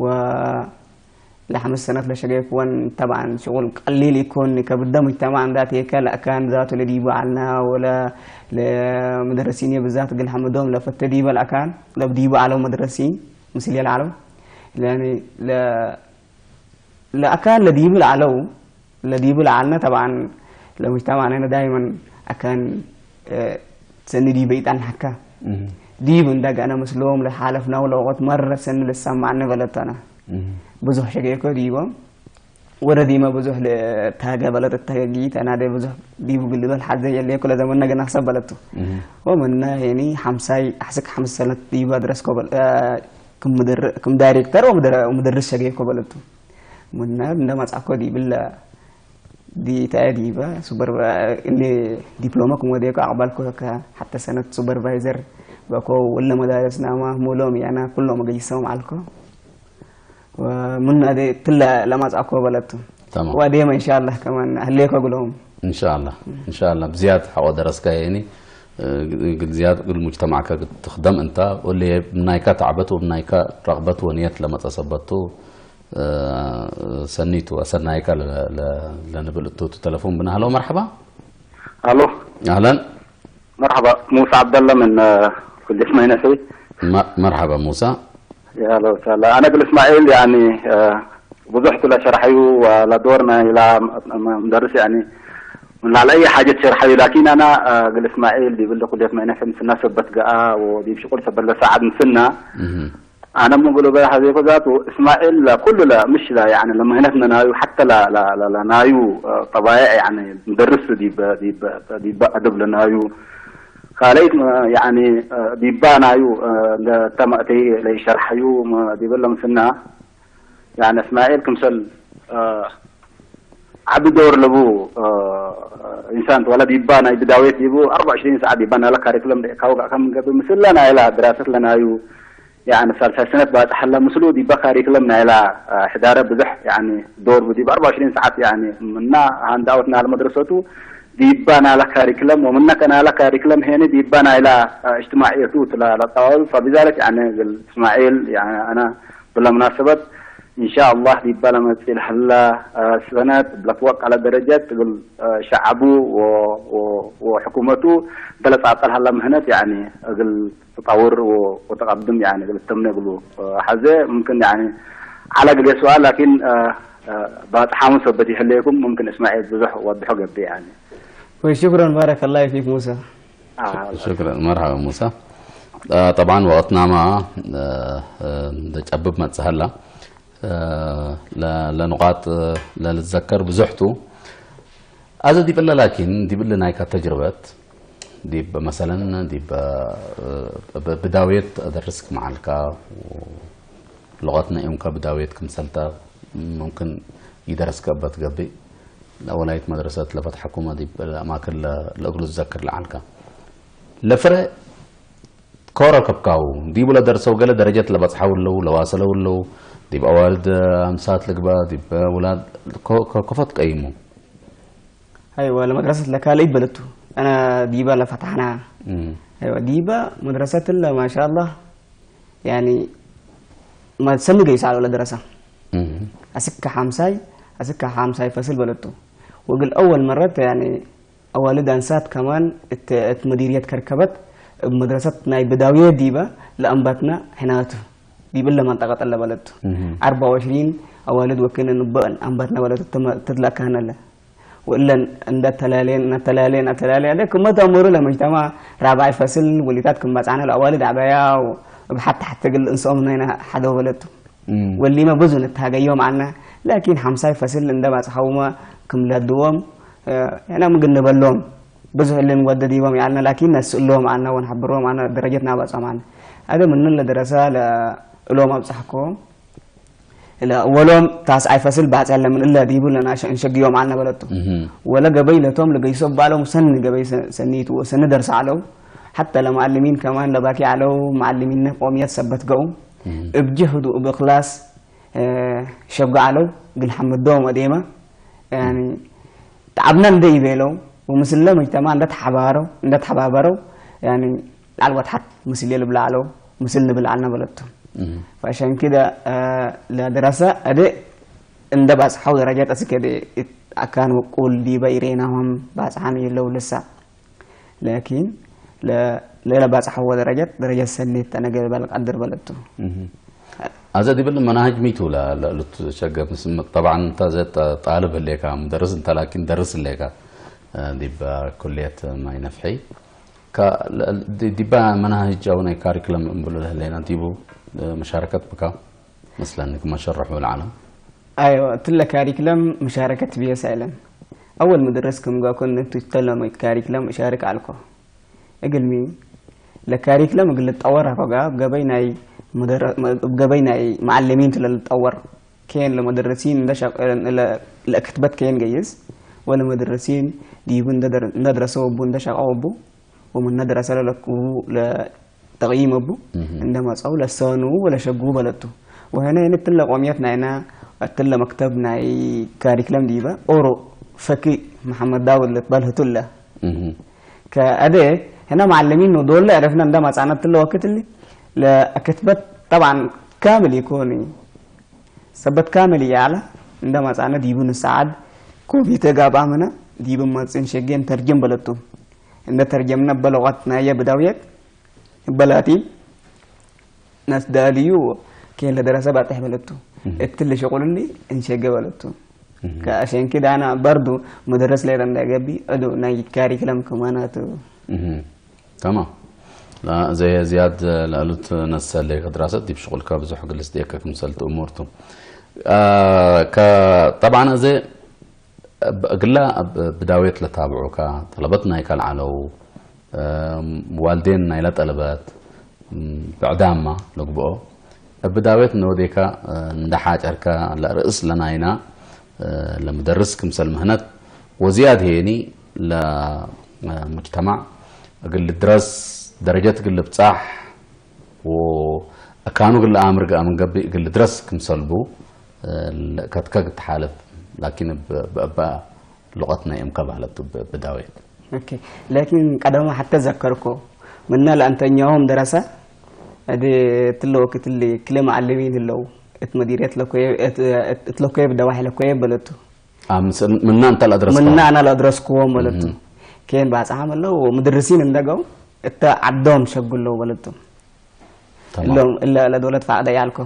ወ ለሓምስ ሰነት ለሸገየኮ ወን ተባን ሽቁል ቀሊል ይኮን ከብደ ሙጅተማዕ እንዳት የከ ለእካን ዛቱ ለዲቡ ዓልና ወለ ለመደረሲን ብዛት ግን ሐምዶም ለፈተ ዲበ ለእካን ለብዲቡ ዓለው መድረሲን ምስል የልዓለው ለኒ ለ ለአካን ለዲብል አለው ለዲብል አልነ ተባን ለሙጅተማዕነ ዳይመን አካን ሰኒ ዲበ ይጣን ሐካ ዲብ እንዳ ጋነ ምስሎም ለሓለፍናው ለወቀት መረ ሰኒ ልሰማዕነ በለተና ብዙሕ ሸገኮ ዲቦም ወደ ዲመ ብዙሕ ለታገ በለት ታገጊ ተናደ ብዙሕ ዲቡ ግልበል ሐዘ የለኩ ለዘመነ ገና ክሰብ በለቱ ወመና ሄኒ ሐምሳይ አሕስክ ሐምስ ሰነት ዲባ ድረስኮ በል ክም ዳይሬክተር ወምደርስ ሸገኮ በለቱ ምና እንደ መጻኮ ዲብለ ዲታ ዲባ ሱፐር እኔ ዲፕሎማ ክሞዴኮ አቅባልኮ ከ ሐተ ሰነት ሱፐርቫይዘር በኮ ወለ መዳረስ ናማ ሙሎም ያና ኩሎም ገይሰውም አልኮ ምና ትለ ለማጻኮ በለቱ تمام ወዴማ ኢንሻአላህ ከማን አህሌኮ ግሎም إن شاء الله إن شاء الله ብዝያድ ሓቆ ደረስካ የኒ ግን ዝያድ ግል ሙጅተማዕካ ክትኽደም እንታ ወለ ናይካ ታዕበት ወብ ናይካ ረቕበት ወንየት ለመጸ ሰበቱ ሰኒቱ ኣሰናይካ ለንብል እቱ ተለፎን ብናህሎ መርሐባ الو ኣህለን مرحبا موسى عبد الله من كلية مهنسي መርሐባ ሙሳ يا اهلا وسهلا انا قل اسماعيل يعني ብዙሕ ስለ ሸርሐዩ ለዶርና ኢላ ምደርስ ያኒ ላለ ኣይ ሓጀት ሸርሐዩ ላኪን ኣና ግል እስማኤል ዲብል ኩልየት ማይነሕም ስና ሰበት ገኣ ወዲብ ሽቁል ሰበት ለሰዓት ምስና ኣነ ምንግሎ በ ሐዘይኮ ዛቱ እስማኤል ኩሉ ለ ምሽ ለ ያኒ ለምህነት ነናዩ ሐተ ለናዩ ጠባይዕ ያኒ ምደርስ ዲበ ኣደብ ለናዩ ካልይት ያኒ ዲባ ናዩ እንደ ተማእተይ ለይሸርሐዩ ዲብል ለምስና ያኒ እስማኤል ክምሰል ዓቢ ዶር ለቡ ኢንሳን ወላ ዲባ ናይ ብዳዌት ዲቡ أربعة وعشرين ሰዓት ዲባ ናለ ካሪክለም ደእካ ወጋእ ከም ገብ ምስለ ናይላ ድራሰት ለናዩ ያኒ ሳልሳይ ሰነት ባጽሐላ ምስሉ ዲባ ካሪክለም ናይላ ሕዳረ ብዙሕ ያኒ ዶር ዲባ أربعة وعشرين ሰዓት ያኒ እና ሃንዳውት ናለ መድረሰቱ ዲባ ናለ ካሪክለም ወምነከ ናለ ካሪክለም ሄኒ ዲባ ናይላ እጅትማዕየቱ ትላ ለጣዋሉ فبذلك ያኒ እስማኤል ያኒ ኣና ብለምናሰበት ኢንሻአላህ ዲባ ለመጽእ ለሀላ ሰነት ብለትወቅ አለ ደረጀት እግል ሸዓቡ ወሕኩመቱ በለጻጠል ሀላ ምህነት ያኒ እግል ተጣውር ወተቀድም ያኒ እግል ተምነ እግሉ ሐዘ ሙምክን ያኒ على قد سؤال لكن ባጽሓሙ ሰበት ይሕለየኩም ሙምክን እስማኤል ብዙሕ ወድሖ ገብእ ያኒ ወይ ሽኩረን ባረከላሁ ፊክ ሙሳ ሽክረን መርሐባ ሙሳ ጠብዓን ወቅትናማ ደጨብብ መጽሀላ ለንቋጥ ለልዘከር ብዙሕቱ ኣዘ ዲብለ ላኪን ዲብለ ናይካ ተጅርበት ዲብ መሰለን ዲብ ብዳውየት ደርስክ መዓልካ ለغتنا يمكن بداوية كمثلتا ممكن يدرس كبت قبي الأولية مدرسة لفتح حكومة دي الأماكن لأقل الذكر لعلك لفرق ኮረ ከብካው ዲቡ ለደርሰው ገለ ደረጀት ለበጽሐው ኣለዉ ለዋሰለው ኣለዉ ዲብ ኣዋልድ ኣምሳት ልግባ ዲብ ውላድ ከፈት ቀይሙ ኣይዋ ለመድረሰት ለካለይት በለቱ ኣና ዲባ ለፈታሕና ዲበ መድረሰት ለ ማሻላ ያኒ ሰኒ ገይሳ ለደረሳ ኣስካ ሓምሳይ ኣስካ ሓምሳይ ፈስል በለቱ። ወግል أول مرة يعني أوالد أنسات كمان ات مديرية كركبت بمدرسة ናይ ብዳውየ ዲበ ለአንባትና ሕናቱ ዲብ እለ መንጠቀጠለ በለቱ። أربعة وعشرين أوالد ወክነ ንበአን አንባትና በለቱ። ትትለካነለ ወእለን እንደተላለየን እናተላለየን እናተላለየ ደ ክመ ተእምሩ ለመጅተማ ራብዓይ ፈስል ወሊታት ክም ባጽዓና ለአዋልድ አበያ እብ ሓቲ ሓቲ ግል እንስኦም ናይና ሓደ በለቱ። ወሊመ ብዙ ንተሃገዮም አና ላኪን ሓምሳይ ፈስል እንደ ባጽሓውመ ክም ለድዎም ያና ምግንበሎም ብዙሕ እልን ወደድ ይቦም ያልና ላኪን ነስእሎም አና ወንሓብሮም አና ደረጀት ናባጾም አና አደ ምንን ለደረሰ ለእሎም አብጽሕኮም እለ ወሎም ታስዓይ ፈስል ባጽዕ ለምን እለ ዲቡ ለናሸ እንሸግዮም አልነ በለቱ። ወለ ገበይ ለቶም ለገይሶ ባሎም ሰኒ ገበይ ሰኒት ሰኒ ደርስ አለው። حتى ለመዓልሚን ከማን ለባኪ አለው። መዓልሚን ቆምየት ሰበት ገኡ እብ ጅህዱ እብ እክላስ ሸጉ አለው። ግን ሐምዶም ወዴማ ጣዕብና እንደ ይቤለው ወምስለ መጅተማ እንደ ተሐባረው እንደ ተሐባበረው ላል ወትሓት ምስል ልብላ አለው። ምስል ንብል አልና በለቱ። فعشان كده ለደረሰ እደ እንደ ባጽሓው ደረጃ ጠስከ እደ አካን ወቁል ዲበ ኢሬናሆም ባጽሓን የለው ልሳ ላኪን ለለ ባጽሓዎ ደረጃት ደረጃት ሰኔት ተነገር በልቅ አድር በለቱ። ኣዘ ዲብል መናሃጅ ሚቱ ለእሉት ሸገ ምስምቅ ጠብዓን እንተ ዘ ጣልብ ህሌካ ምደርስ እንተ ላኪን ደርስ ህሌካ ዲብ ኩልየት ማይ ነፍሒ ዲባ መናሃጅ ኣው ናይ ካሪክለም እንብሎ ለህሌና ዲቡ መሻረከት ብካ መስለኒ ክመሸርሑ ለዓለም ኣይወ እትለ ካሪክለም መሻረከት ብየስ ኣይለን። አወል ምድርስ ክምጓ ኮን ንቱ ተለሞ ካሪክለም እሻርክ አልኮ እግልሚ ለካሪክለም እግል ልጠወር ሮጋ ገበይ ናይ ገበይ ናይ መዓለሚን ትለ ልጠወር ኬን ለመደረሲን ለክትበት ኬን ገይስ ወለመደረሲን ዲቡ እንደደረሰ ወቡ እንደሸቃ ወቡ ወመነደረሰ ለለክቡ ተቕይም እቡ እንደመጸው ለሰኑ ወለሸጉ በለቱ። ወህነ ይን እትለ ቆምየት ናይና እትለ መክተብ ናይ ካሪክለም ዲበ ኦሮ ፈኪ መሐመድ ዳውድ ልትበል ህቱለ ከአደ ህነ መዓለሚን ነው ዶለ ዕረፍና እንደ መጻነ እትለ ወክት እሊ ለክትበት ጠብዓን ካምል ይኮኒ ሰበት ካምል እያለ እንደ መጻነ ዲቡ ንሰዓድ ኮቪተ ጋብአምነ ዲቡ መጽን ሸጌን ተርጅም በለቱ። እንደ ተርጀምነ በለغት ናየ ብዳውየት በላቲ ነስዳልዩ ኬን ለደረሰ ባጥሕ በለቱ። እትል ሽቁል እንዲ እንሸገ በለቱ። ከአሸንኪ ዳና በርዱ መደረስ ላይ ረንዳ ገቢ እዱ ናይ ካሪክለም ከማናቱ። ተማም። ዘየ ዝያድ ለእሉት ነሰለ ከድራሰት ዲብ ሽቁልካ ብዙሕ ግልስ ደየከ ክምሰልቲ እሙርቱ። ጠብዓን እዘ እግላ ብዳዌት ለታብዑካ ጠለበት ናይካ ለዓለው ዋልዴን ናይላ ጠለበት ብዕዳማ ለግብኦ እብ ዳዌት ነወዴካ እንደሓጨርካ ለርእስ ለናይና ለምደርስ ክምሰል ምህነት ወዚያድ ሄኒ ለሙጅተማዕ እግል ድረስ ደረጀት እግል ብጻሕ ወእካኑ እግል አምር ገአ ምን ገብእ እግል ድረስ ክምሰልቡ ከትከግ ትሓልፍ ላኪን ብእባ ሉቀትና እዮም ከባህለቱ ብዳዊት ላኪን ቀደማ ሐተ ዘከርኮ ምና ለአንተኛሆም ደረሰ እድ ትለ ወቅት እሊ ክለ መዓልሚን ህለው እት መዲርየት እት ለኮየብ ደዋሒ ለኮየብ በለቱ ምና እንተ ለአድረስከ ምና አና ለአድረስክዎም በለቱ ኬን ባጽሓም ለው ምድርሲን እንደገው እተ ዓዶም ሸጉ ለው በለቱ እለ ለዶለት ፋዕደ ያልኮ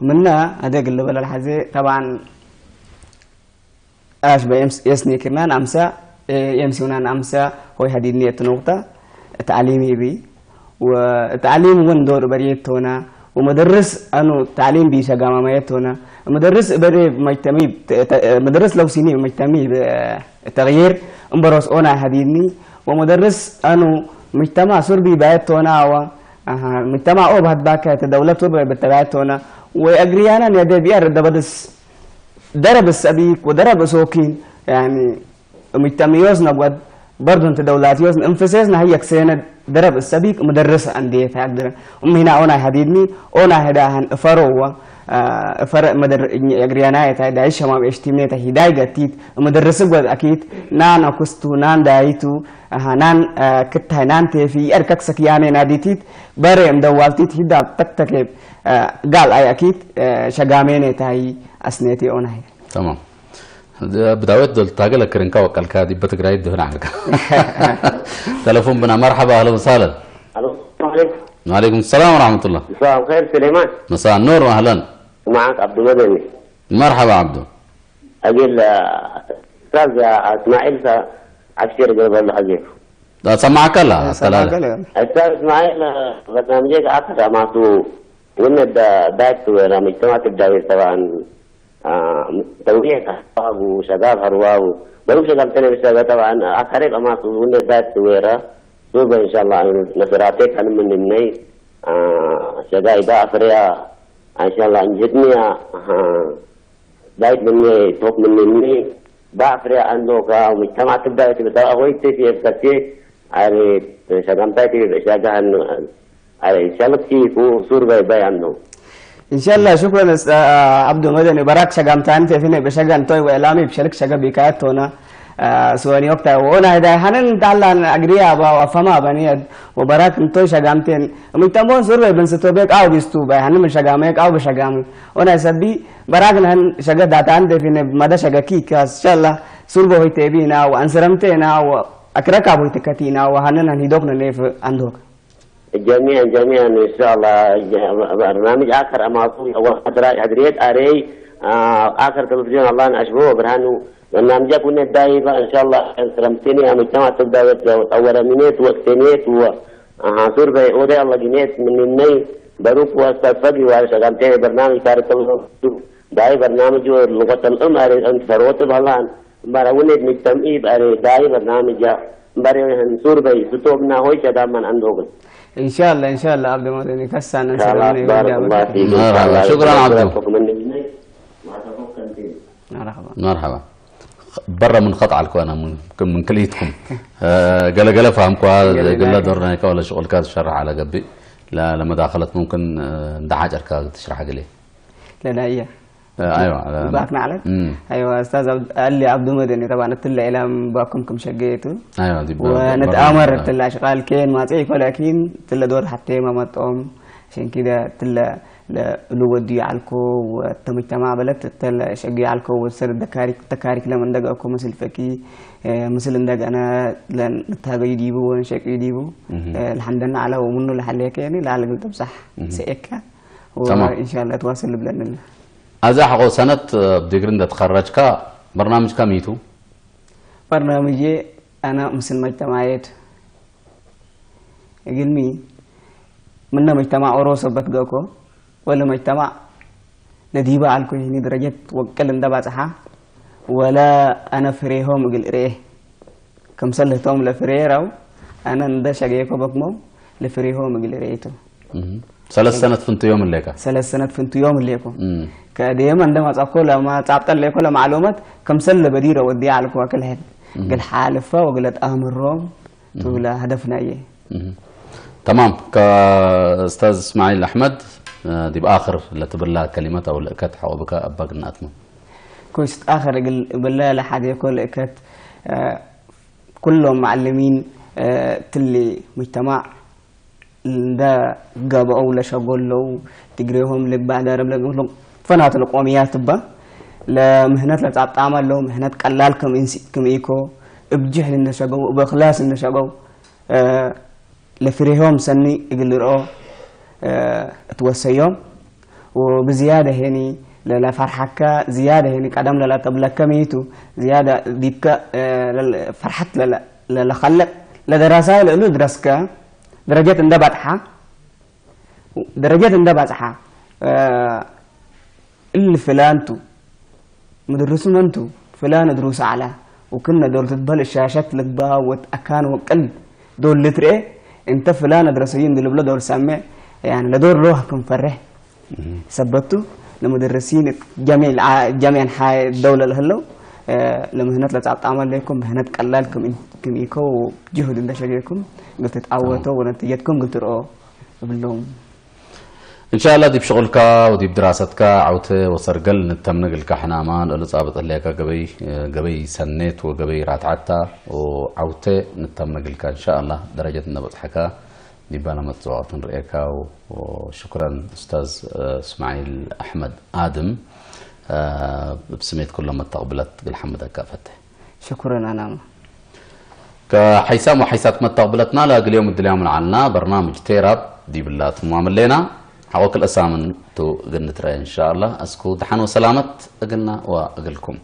ምና አደግ ልበለ ለሐዜ ጠብዓን አሽ በኤምስ የስኒ ክርናን አምሳ የምሲውናን አምሳ ሆይ ሀዲድኒ የትነውቅታ ተዕሊም ይቢ ወተዕሊም እውን ዶር በርየት ቶና ወመደርስ አኑ ተዕሊም ቢሰ ጋማማየት ቶና መደርስ በደ መጅተሚ መደርስ ለውሲኒ መጅተሚ ተغيير እምበሮስ ኦና ሀዲድኒ ወመደርስ አኑ مجتمع ሱርቢ ባየት ቶና አዋ مجتمع ኦ ባህት ባካ ተደውለት ወበ በተባየት ቶና ወይ አግሪያና ነደ ቢያ ረደበድስ ደረብ ሰቢክ ወደረብ ሶኪን يعني مجتمعيوس ነጓድ برضو انت دولاتيوس انفسيس نهيك سينة درب السبيك مدرس أندية تقدر. أمي هنا أونا هديدني، أونا هداهن أفروا، آه، أفر مدر يجريانا يتا داي شما بيشتمي تا هداي قتيت مدرس قد أكيد نان أكستو نان دايتو، آه، نان، آه، كتاي نان تيفي أركك سكياني ناديتيت بري أم دوالتيت هدا تكتكب، آه، قال أي أكيد، آه، شقاميني تاي أسنيتي أونا هي. تمام. ብዳዊት ዶል ታገለ ክርንካ ወቀልካ ዲበ ትግራይ ድህን ዓርካ ተለፎን ብና መርሓባ ኣህለን ሳለን الو السلام عليكم. وعليكم السلام ورحمة الله مساء الخير سليمان. مساء النور وأهلا معك عبد المدني. مرحبا عبدو اجل استاذ اسماعيل عسكري قبل حجيك. سمعك الله سمعك الله. استاذ اسماعيل، برنامجك اخر ماتو وين دايت ولا مجتمع الدولي طبعا. توية هرواو شغال هرواو بروح شغال تاني بس طبعا اخر ماتو وين دايت ويرا. دوبا ان شاء الله نصراتك انا من الني. شغال دا افريا ان شاء الله انجدني. دايت مني توك مني مني بافري عندك مجتمع تبدا تبدا هوي تي في كتي. على شغام تايتي شغان على شلتي كو سور باي باي عنه. إن شاء الله شكرا أس- آه، عبدو مدني براك شغام تاني تفيني بشغان توي وإعلامي بشرك شغا بيكايت تونا. سواني وقتا ونا هدا هنن دالان أغريا با وفما بنيد وبراك نتوي شغامتين. مجتمعون سور باي بنستو بيك أو بيستو باي هنن من شغاميك أو بشغامي. ونا سبي براك نهن شغا داتان تفيني مدى شغا كي كاس إن شاء الله سور بوهي تبينا وأنسرمتنا وأكركا بوهي تكتينا وهنن هن هدوك ننيف أندوك. جميعا جميعا ان شاء الله. برنامج اخر اماطو اول حضرات حضريت اري اخر تلفزيون الله نشبه برهانو. برنامج يكون دايما ان شاء الله. سلامتني يا مجتمع تبدا وتطور منيت وقتنيت و هانسور بي اودي الله جنيت من الني بروك واستفقي وعلى شغلتين برنامج كارك الله. داي برنامج لغه الام اري انت فروت بهلان. Bara wuned mit tam ib are dai barnamija bare han sur bai sutok na hoi cha daman andogan. إن شاء الله إن شاء الله عبد المدني كسان إن شاء الله خلاص بارك الله فيك. مرحبا. شكرا عبدو. مرحبا. مرحبا. برا من خط على الكوانا من من كليتكم. قال قال فهم كوا قال دورنا كوا شغل كاز شرح على قبي. لا لما دخلت ممكن دعاج اركا تشرح قلي. لا لا هي ايوه باك نعلم. امم ايوه استاذ عبد قال لي عبد المدني طبعا تلا الى باكم كم شقيتو. ايوه دي ونتامر تلا اشغال كين ما تعيكو لكن تلا دور حتى ما مطعم عشان كده تلا لو ودي علكو وتمجتمع بلد تلا شقي علكو وسر دكاريك تكاريك لمن دقا اكو مثل فكي مثل اندق انا لن نتاقو يديبو ونشق يديبو. الحمد لله على ومنو لحليك يعني لا لقل تبصح سيكا. تمام. وان شاء الله تواصل بلن الله. ኣዛ ሕቆ ሰነት ዲግሪ እንደተኸረጅካ በርናምጅካ ሚቱ برنامجي أنا مثل مجتمعيت قلمي من مجتمع أوروس بتقوكو ولا مجتمع لديبا علكو هني درجة وقل اندبا صحا ولا أنا فريهم قل إريه كم سلتهم لفريرو أنا اندشا جيكو بكمو لفريهم قل إريتو ሰለስተ ሰነት ፍንትዮም ኣለካ ሰለስተ ሰነት ፍንትዮም ኣለኩ ከደየም እንደማጻኮ ለማ ጻብጠ ኣለኮ ለማዕሉመት ከምሰለ በዲረ ወዲ አልኩ አክል ሄድ ግል ሓልፋ ወግለት አምሮም ትብለ ሀደፍናየ تمام كأستاذ إسماعيل أحمد ዲብ ኣኽር ለትብላ ከሊመት ኣው ልእከት ሓቆ ብከ ኣባ ግናትሞ ኩስት ኣኽር ግል ብለ ለሓደ ኮ ልእከት ኩሎም معلمين ትሊ مجتمع እንደ ገበአው ለሸጎለው ትግሬሆም ልግባእ ደረብ ለግብሎም ፈናት ለቆምያ ትባ ለምህነት ለጻብጣማ ለው ምህነት ቀላል ከም እንሲ ከም ኢኮ እብጅሕ ልነሸገው እበክላስ ልነሸገው ለፍሬሆም ሰኒ እግል ርኦ እትወሰዮም وبزيادة هني للا فرحك زيادة هني قدم للا تبلك ميتو زيادة ديبك فرحت للا للا خلق لدراسة لأنه درسك درجات انده باتحة درجات انده باتحة ال فلانتو مدرس منتو فلان دروس على وكنا دول تتبل الشاشات لقبا وتأكان وقل دول لترئ انت فلان درسيين دول بلا دول سامع يعني لدور روح كم فرح ሰበቱ ንሙደርሲን ጀሚዕ ጀሚዕን ሓ ደውለ ለህለው ለምህነት ለጻብጣመ ለይኩም ምህነት ቀላል ክም ኢኮ ጅሁድ እንደሸገኩም ግልትትዓወቶ ወነትየትኩም ግልትርኦ እብሎም። እንሻላ ዲብ ሽቕልካ ወዲብ ድራሰትካ ዓውተ ወሰርገል ንተምነግልካ ሕናማ ንእሉ ጻብጥ ህለያካ ገበይ ገበይ ሰኔት ወገበይ ራትዓታ ወዓውተ ንተምነግልካ እንሻላ ደረጀት እነበጽሐካ ዲባና መጽዋዕትን ርእየካ ሽኩረን ኡስታዝ እስማዒል ኣሕመድ ኣድም ብስሜት ኩሎም መተቕብለት ግልሓምደካ ፈተ ሽኩረን ኣናማ ከሓይሳም ወሓይሳት መተቕብለትና ላግልዮም እድልያም ንዓልና በርናምጅ ቴራብ ዲብላ ትማምሌና ሓቆ ክልእ ሳምንቱ እግን ንትረአ እንሻላ እስኩ ድሓን ወሰላመት እግና ዋ እግልኩም